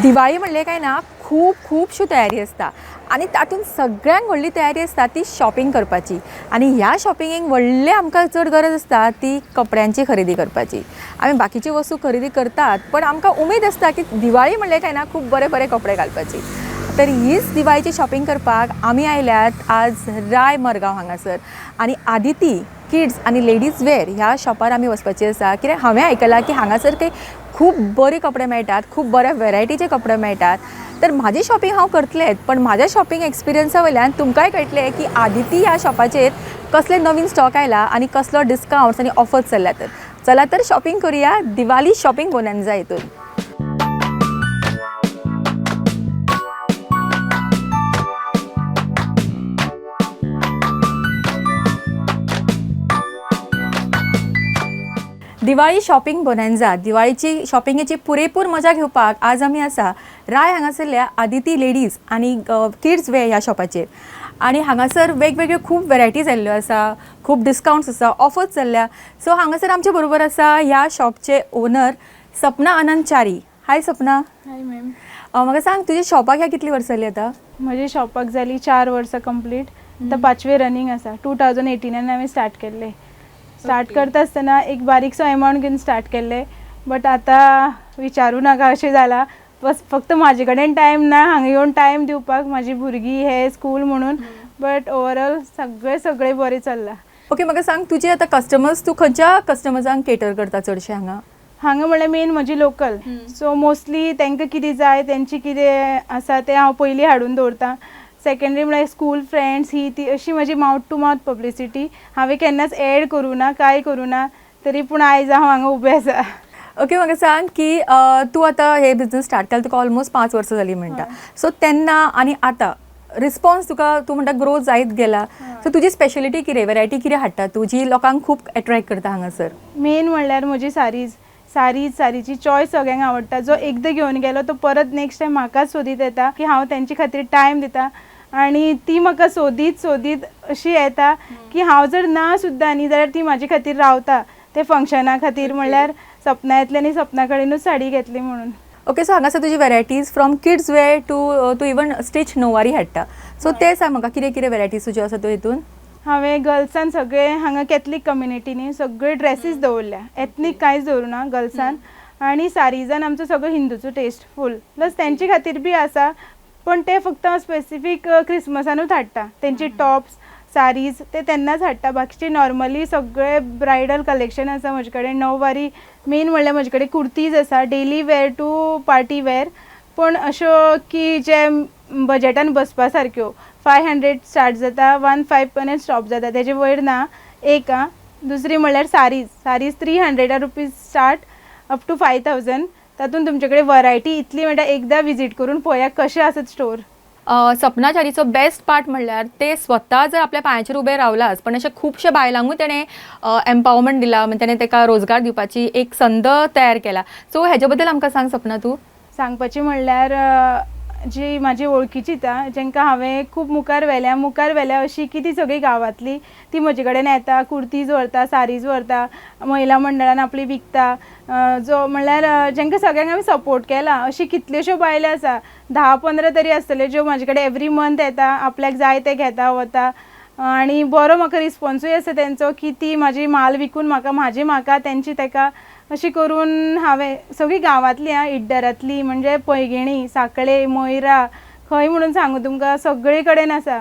दिवाळी म्हणलें काय ना खूब खुबश्यो तयारी आसता आनी तातूंत सगळ्यांत व्हडली तयारी आसता ती शॉपिंग करपाची आनी ह्या शॉपिंगेक व्हडली आमकां चड गरज आसता ती कपड्यांची खरेदी करपाची. आमी बाकीच्यो वस्तू खरेदी करतात पण आमकां उमेद आसता की दिवाळी म्हणलें काय ना खूब बरे बरे कपडे घालपाची. तर हीच दिवाळीची शॉपिंग करपाक आमी आयल्यात आज राय मरगांव हांगासर आनी आदिती किड्स आनी लेडीज वेर ह्या शॉपार आमी वचपाची आसा. कित्याक हांवें आयकलां की हांगासर काही खूब बरे कपडे मेळटात, खूब बऱ्या वेरायटीचे कपडे मेळटात. तर म्हाजी शॉपिंग हांव करतलेंच पण म्हाज्या शॉपिंग एक्सपिरियन्सा वयल्यान तुमकांय कळटलें की आदिती ह्या शॉपाचेर कसले नवीन स्टॉक आयला आनी कसलो डिस्कावंट्स आनी ऑफर्स चल्ल्या. तर चला तर शॉपिंग करूया दिवाळी शॉपिंग बोनान्झा हितून. दिवाळी शॉपिंग बोनान्झा दिवाळीची शॉपिंगेची पुरेपूर मजा घेवपाक आज आमी आसा राय हांगासरल्या आदिती लेडीज आनी किड्स वेर ह्या शॉपाचेर. आनी हांगासर वेगवेगळ्यो खूब वेरायटीज आयिल्ल्यो आसा, खूब डिस्कावंट्स आसा, ऑफर्स चल्ल्या. सो हांगासर आमचे बरोबर आसा ह्या शॉपचे owner Sapna Anand Chari. Hi Sapna. Hi ma'am. म्हाका सांग तुज्या शॉपाक ह्या कितली वर्सां जाली आतां? म्हज्या शॉपाक जाली 4 वर्सां कंप्लीट. आतां 5वे रनींग आसा. 2018 हांवें स्टार्ट केल्लें. स्टार्ट करता आसतना एक बारीकसो एमावंट घेवन स्टार्ट केल्लें, बट आतां विचारूं नाका अशें जालां. बस फक्त म्हाजे कडेन टायम ना हांगा येवन टायम दिवपाक, म्हाजी भुरगीं हे स्कूल म्हणून, बट ओवरऑल सगळें सगळें बरें चल्लां. ओके, म्हाका सांग तुजे आतां कस्टमर्स, तूं खंयच्या कस्टमर्सांक केटर करता चडशे हांगा? हांगा म्हणल्यार मेन म्हजी लोकल, सो मोस्टली तांकां कितें जाय, तेंची कितें आसा तें हांव पयलीं हाडून दवरता. सेकेंडरी म्हळ्यार स्कूल फ्रेंड्स ही ती अशी म्हजी मावथ टू मावथ पब्लिसिटी. हांवें केन्नाच एड करूं ना, कांय करूं ना, तरी पूण आयज हांव हांगा उबें आसा. ओके, म्हाका सांग की तूं आतां हे बिजनस स्टार्ट केला तुका ऑलमोस्ट 5 वर्सां जालीं म्हणटा, सो तेन्ना आनी आतां रिस्पॉन्स तुका, तूं म्हणटा ग्रोथ जायत गेला, सो तुजी स्पेशलिटी कितें, वेरायटी कितें हाडटा तूं जी लोकांक खूब एट्रेक्ट करता हांगासर? मेन म्हणल्यार म्हजी सारीज. सारीज सारीची चॉयस सगळ्यांक आवडटा. जो एकदां घेवन गेलो तो परत नेक्स्ट टायम म्हाकाच सोदीत येता की हांव तेंचे खातीर टायम दिता आनी ती म्हाका सोदीत सोदीत अशी येता की हांव जर ना सुद्दां न्ही जाल्यार ती म्हाजे खातीर रावता ते फंक्शना खातीर. म्हणल्यार सपना येतलें आनी सपना कडेनूच साडी घेतली म्हणून. ओके, सो हांगासर तुजी varieties from kids wear to तूं इवन स्टिच णववारी हाडटा, सो ते सांग म्हाका कितें कितें वेरायटीज तुज्यो आसा त्यो हितून? हांवें गर्ल्सान सगळे हांगा कॅथलीक कम्युनिटीनी सगळे ड्रेसीस दवरल्या, एथनीक कांयच दवरूं ना गर्ल्सान. आनी सारीजान आमचो सगळो हिंदूचो टेस्ट फूल, प्लस तेंचे खातीर बी आसा, पण ते फक्त हांव स्पेसिफीक क्रिसमसानूच हाडटा. तेंची टॉप्स सारीज ते तेन्नाच हाडटा. बाकीचे नॉर्मली सगळे ब्रायडल कलेक्शन आसा म्हजे कडेन. णववारी मेन म्हणल्यार म्हजे कडेन कुर्तीज आसा, daily wear to party wear, पूण अश्यो की जे बजटान बसपा सारक्यो. 500 स्टार्ट जाता, 15 पर्यंत स्टॉप जाता, तेजे वयर ना एक. आं, दुसरी म्हणल्यार saris. Saris 300 rupees start up to 5000. तातूंत तुमचे कडेन वरायटी इतली म्हणटा, एकदां विजीट करून पळया कशें आसत स्टोर. सपना च्यारीचो बेस्ट पार्ट म्हणल्यार ते स्वता जर आपल्या पांयाचेर उबें रावलाच, पण अशें खुबशे बायलांकूय तेणें एम्पावरमेंट दिला, म्हणजे तेणें ताका रोजगार दिवपाची एक संद तयार केला. सो हेजे बद्दल आमकां सांग सपना तूं. सांगपाचें म्हणल्यार जी म्हाजी वळखीची जेंकां हांवें खूब मुखार व्हेल्या, मुखार व्हेल्या अशी की ती सगळी गांवांतली ती म्हजे कडेन येता, कुर्तीज व्हरता, सारीज व्हरता, महिला मंडळान आपली विकता. जो म्हणल्यार जेंकां सगळ्यांक हांवें सपोर्ट केला अशी कितल्योश्यो बायलो आसा, 10-15 तरी आसतल्यो ज्यो म्हाजे कडेन एवरी मंथ येता, आपल्याक जाय तें घेता वता. आनी बरो म्हाका रिस्पोन्सूय आसा तेंचो की ती म्हाजी माल विकून म्हाका म्हाजी म्हाका तेंची तेका अशी करून हांवें सगळीं गांवांतली आं, इड्डरांतली म्हणजे पैंगिणी, साखळे, मोयरा, खंय म्हणून सांगू तुमकां सगळे कडेन आसा.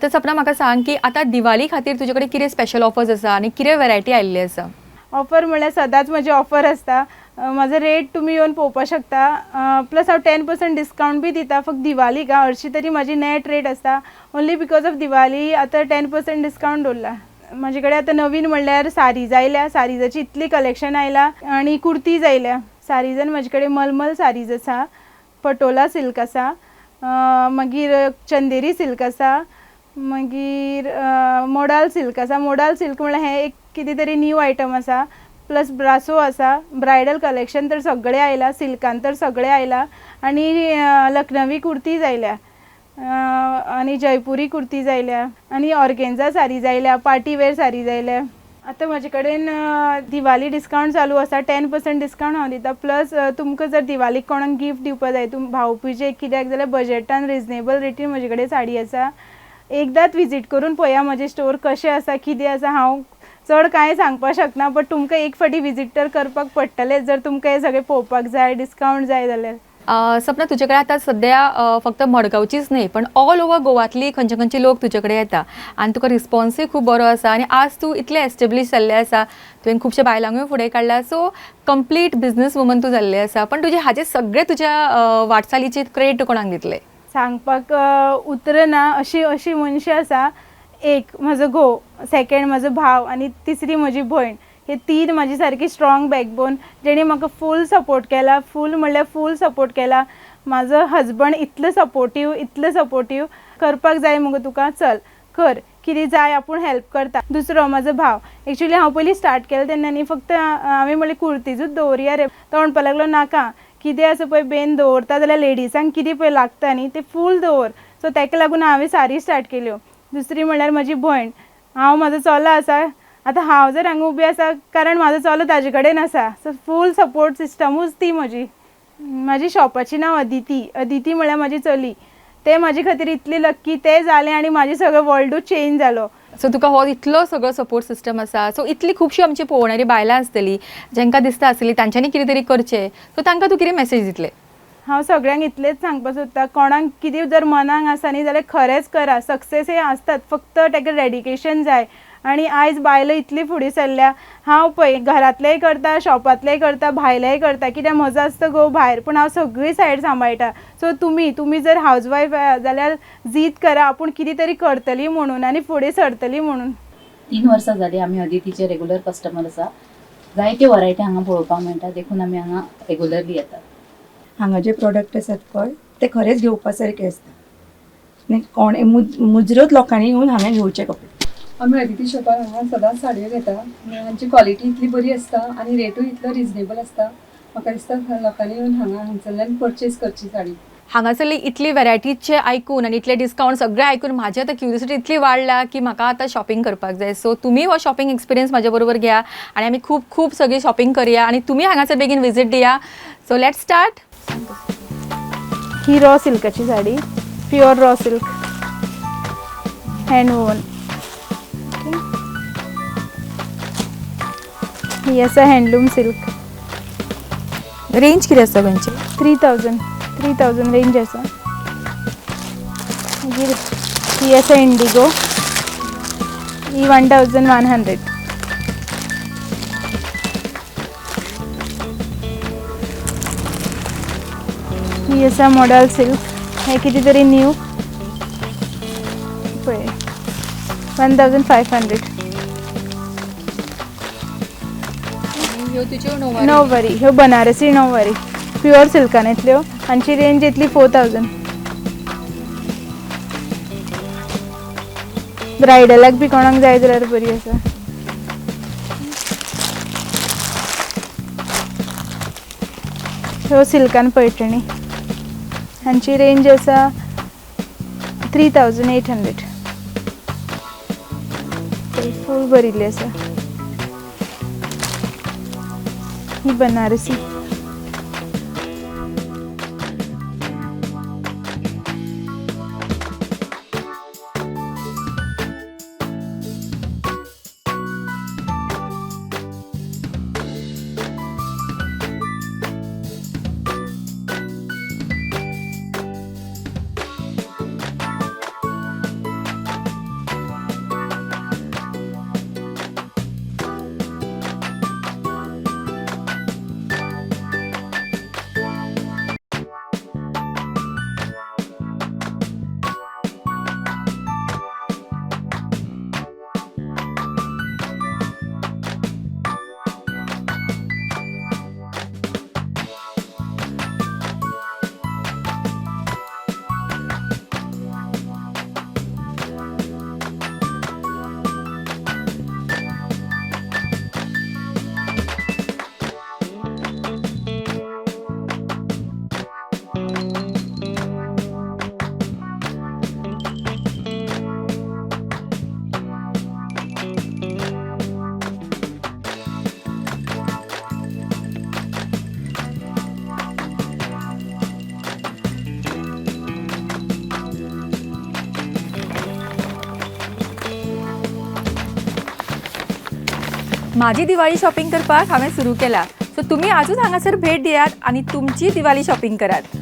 तर सपना म्हाका सांग की आतां दिवाळी खातीर तुजे कडेन कितें स्पेशल ऑफर्स आसा आनी कितें वेरायटी आयिल्ली आसा? ऑफर म्हणल्यार सदांच म्हजी ऑफर आसता. म्हाजो रेट तुमी येवन पळोवपाक शकता, प्लस हांव 10% डिस्कावंट बी दिता फक्त दिवाळीक. हरशीं तरी म्हाजी नॅट रेट आसता, ओन्ली because of Diwali आतां 10% डिस्कावंट दवरला. म्हाजे कडेन आतां नवीन म्हणल्यार सारीज आयल्या, सारीजाची इतली कलेक्शन आयला आनी कुर्तीज आयल्या. सारीजान म्हाजे कडेन मलमल सारीज आसा, पटोला सिल्क आसा, मागीर चंदेरी सिल्क आसा, मागीर मोडाल सिल्क आसा. मोडाल सिल्क म्हणल्यार हें एक कितें तरी न्यू आयटम आसा, प्लस ब्रासो आसा. ब्रायडल कलेक्शन तर सगळें आयलां, सिल्कान तर सगळें आयलां आनी लखनवी कुर्तीज आयल्या आनी जयपुरी कुर्तीज आयल्या आनी ऑर्गेन्जा सारीज आयल्या, पार्टी वेर सारीज आयल्या. आतां म्हजे कडेन दिवाली डिस्कावंट चालू आसा, 10% डिस्कावंट हांव दिता. प्लस तुमकां जर दिवालीक कोणाक गिफ्ट दिवपा जाय, तुम भावपीचे कित्याक जाल्यार बजटान रिजनेबल रेटीन म्हजे कडेन साडी आसा. एकदांच विजीट करून पळया म्हजें स्टोर कशें आसा कितें आसा. हांव चड कांय सांगपाक शकना, बट तुमकां एक फावटी विजीट तर करपाक पडटलें जर तुमकां हें सगळें पळोवपाक जाय, डिस्कावंट जाय जाल्यार. सपना, तुजे कडेन आतां सद्या फक्त मडगांवचीच न्हय पण ऑल ओवर गोवातली खंयचे खंयचे लोक तुजे कडेन येता आनी तुका रिस्पॉन्सूय खूब बरो आसा आनी आज तूं इतलें एस्टेब्लीश जाल्लें आसा, तुवें खुबशे बायलांकूय फुडें काडला, सो कंप्लीट बिजनस वुमन तूं जाल्लें आसा. पण तुजे हाजे सगळे तुज्या वाटचालीचे क्रेडिट कोणाक दितले? सांगपाक उतरां ना, अशी अशी मनशां आसा. एक म्हजो घोव, सेकेंड म्हजो भाव आनी तिसरी म्हजी भयण. हे तीन म्हजी सारकी स्ट्रॉंग बॅकबोन जेणे म्हाका फूल सपोर्ट केला, फूल म्हणल्यार फूल सपोर्ट केला. म्हाजो हजबंड इतलो सपोर्टीव, इतलो सपोर्टीव, करपाक जाय मुगो तुका, चल कर, कितें जाय आपूण हेल्प करता. दुसरो म्हाजो भाव, एक्चुली हांव पयलीं स्टार्ट केलें तेन्ना न्ही फक्त हांवें म्हणलें कुर्तीजूच दवरया रे, तो म्हणपाक लागलो नाका, कितें आसा पळय बेन दवरता जाल्यार लेडिजांक कितें पळय लागता न्ही तें फूल दवर. सो ताका लागून हांवें सारी स्टार्ट केल्यो. दुसरी म्हणल्यार म्हजी भयण, हांव म्हाजो चलो आसा, आतां हांव जर हांगा उबी आसा कारण म्हाजो चलो ताजे कडेन आसा, सो फूल सपोर्ट सिस्टमूच ती म्हजी. म्हाजी शॉपाचें नांव अदिती, अदिती म्हळ्यार म्हाजी चली. तें म्हाजे खातीर इतलें लक्की तें जालें आनी म्हाजें सगळें वर्ल्डूच चेंज जालो. सो तुका हो इतलो सगळो सपोर्ट सिस्टम आसा, सो इतली खुबशी आमची पळोवणारी बायलां आसतली जांकां दिसता आसतली तांच्यांनी कितें तरी करचें, सो तांकां तूं कितें मॅसेज दितलें? हांव सगळ्यांक इतलेंच सांगपाक सोदता, कोणाक कितें जर मनाक आसा न्ही जाल्यार खरेंच करा, सक्सेस हें आसतात, फक्त ताका डेडिकेशन जाय. आनी आयज बायलो इतली फुडें सरल्या, हांव पळय घरांतलेंय करता, शॉपांतलेंय करता, भायलेंय करता, कित्याक म्हजो आसता घोव भायर, पूण हांव सगळी सायड सांबाळटा. सो तुमी जर हावज वायफ जाल्यार जीद करा आपूण कितें तरी करतली म्हणून आनी फुडें सरतली म्हणून. 3 वर्सां जालीं आमी अदितीचे रेगुलर कस्टमर आसा. जायत्यो वरायटी हांगा पळोवपाक मेळटा, देखून आमी हांगा रेगुलरली येतात. हांगा जे प्रोडक्ट आसात पळय ते खरेंच घेवपा सारके आसता आनी कोण मुजरत लोकांनी येवन हांगा घेवचे कपडे. आमी अदिती शॉपार हांगा सदांच साडयो घेता आनी हांची क्वॉलिटी इतली बरी आसता आनी रेटूय इतलो रिजनेबल आसता. म्हाका दिसता लोकांनी येवन हांगा हांगसरल्यान परचेज करची साडी. हांगासरली इतली वेरायटीचे आयकून आनी इतले डिस्कावंट सगळें आयकून म्हाजी आतां क्युरियोसिटी इतली वाडल्या की म्हाका आतां शॉपिंग करपाक जाय. सो तुमी हो शॉपिंग एक्सपिरियन्स म्हाजे बरोबर घेया आनी आमी खूब खूब सगळी शॉपिंग करया आनी तुमी हांगासर बेगीन विजीट दिया. So let's start. ही रॉ सिल्काची sari, pure raw silk, hand woven. ही आसा हँडलूम सिल्क. रेंज कितें आसा खंयची? 3000 रेंज आसा. मागीर ही आसा इंडिगो, ही 1100. ही आसा मॉडल सिल्क, हे कितें तरी न्यू पळय, 1500. ह्यो तुज्यो णववारी, ह्यो बनारसी णववारी प्युअर सिल्कान येतल्यो, हांची रेंज येतली 4000. ब्रायडलाक बी कोणाक जाय जाल्यार बरी आसा. ह्यो सिल्कान पैठणी, हांची रेंज आसा 3800. फूल भरिल्ली आसा. ही बनारसी. म्हाजी दिवाळी शॉपिंग करपाक हांवें सुरू केला. सो तुमी आजूच हांगासर भेट दियात आनी तुमची दिवाळी शॉपिंग करात.